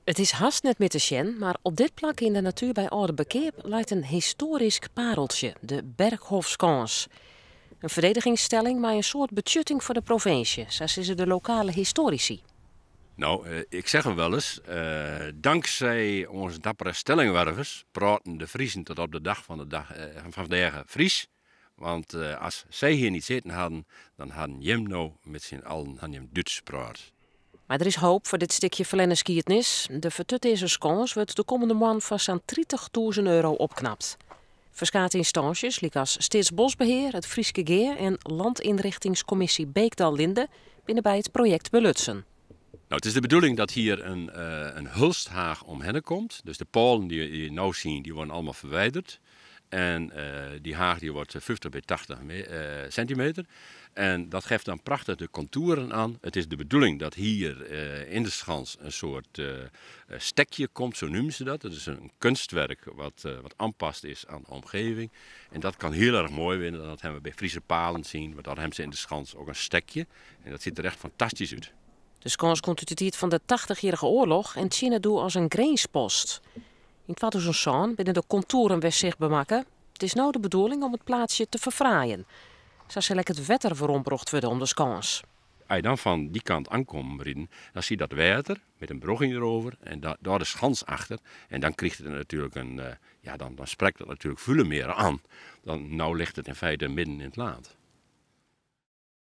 It is hast net mear te sjen, mar op dit plak yn de natuer by Aldeberkeap leit in histoarysk pareltsje, de Berghofskâns. In ferdedigingsstelling mei in soad betsjutting foar de provinsje, sa sizze de lokale histoarisy. Nou, ik zeg wel eens, dankzij onze dappere stellingwervers praten de Friezen tot op de dag van de dag, van vandaag Fries. Want as sy hier niet sitten hadden, dan hadden jim no met syn allen hadden jim Dúts praat. Mar der is hoop foar dit stikje ferlerne skiednis. De fertutearze skâns wurdt de kommende moannen foar sa'n €30.000 opknapt. Ferskate ynstânsjes, lykas Steatsboskbehear, it Fryske Gea en Landinrichtingscommissie Beekdal-Linde, binne by it projekt belutsen. Nou, it is de bedoeling dat hier in hulsthaach omhinne komt. Dus de pôlen dy't je no sjen, dy wurde allegear ferwidere. En dy haach dy wurdt 50 by 80 sintimeter. En dat geeft dan prachtich de kontoeren oan. It is de bedoeling dat hier yn de schans in soart stekje komt, zo noemen ze dat. Dat is in keunstwurk wat oanpast is oan de omgeving. En dat kan hiel erch moai wurde. Dat hawwe we by Frieserpalen sjoen, want dêr hawwe se yn de schans ek in stekje. En dat sit der echt fantastysk út. De skâns komt út de tiid fan de 80-jierrige oarloch en tsjinne doe as in grinspost. Yn 2007 binne de kontoeren wer sichtber makke. It is no de bedoeling om it plaatsje te ferfraaien. Sa sil ek it wetter werombrocht wurde om de skâns. As je dan fan dy kant oankomme riden, dan zie je dat wetter met in brug erover en daar de schans achter. En dan krijgt het natuurlijk een, ja, dan spreekt dat natuurlijk veel meer aan. Dan, nou ligt het in feite midden in het land.